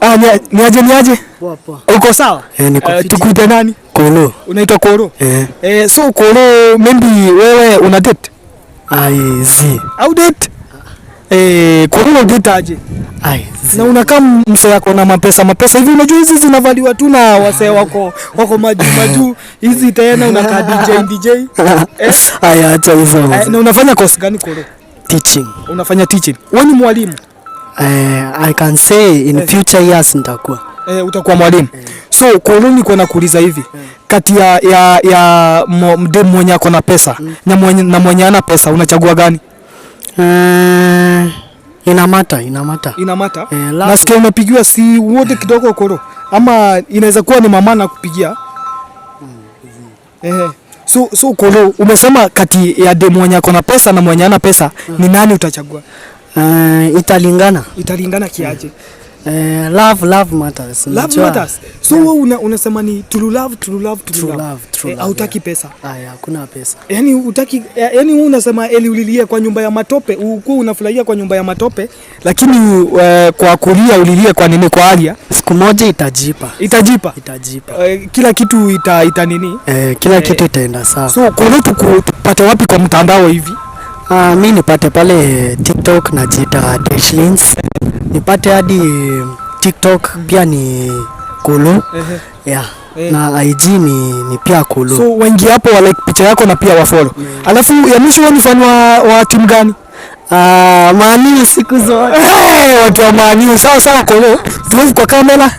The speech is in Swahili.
Ah, ni aje, ni aje? Poa poa. Uko sawa? Eh, niko Eh, fiti. tukuite nani? Kolo. Unaitwa Koro? Eh. Eh, so Koro, maybe wewe una date? Ai zi. Au date? Eh, Koro, una date aje? Ai zi. Na unakaa msee yako na mapesa mapesa hivi, unajua hizi zinavaliwa tu na wasee wako majuu majuu hizi, tena unakaa DJ DJ. Eh, Ai, acha hizo. eh, na unafanya course gani, Koro? Teaching. Unafanya teaching. Wewe ni mwalimu? Eh, I can say in future years nitakuwa. Eh, utakuwa mwalimu. So Koro, niko nakuuliza hivi. Kati ya mdemu mwenye ako na pesa na mwenye ana pesa, unachagua gani? Eh, inamatter, inamatter. Inamatter. Eh, love. Nasikia umepigiwa, si wote kidogo, Koro, ama inaweza kuwa ni mama nakupigia. Eh, so Koro, umesema kati ya demu mwenye ako na pesa na mwenye ana pesa, ni nani utachagua? Eh, italingana. Italingana kiaje? Eh, love matters. Love Unajua? matters. So wewe unasema ni true love, true love, true, True love. love, true Eh, love. hautaki pesa. Aya, hakuna pesa. Yaani utaki, yaani wewe unasema eli ulilie kwa nyumba ya matope, ukuwa unafurahia kwa nyumba ya matope, lakini kwa kulia ulilie kwa nini, kwa alia. Siku moja itajipa. Itajipa. Itajipa. Kila kitu ita nini? Eh, kila kitu itaenda sawa. So Koro, tupate wapi kwa mtandao hivi? Ah, mi nipate pale TikTok, najiita Deshlins. Nipate hadi TikTok pia ni Kolo. Yeah. Na IG ni pia Kolo. So waingie hapo wa like picha yako na pia wa follow. Alafu ya mwisho, wewe ni fan wa timu gani? Ah, Man U siku zote. Hey, watu wa Man U. Sawa sawa, Kolo. Move kwa kamera.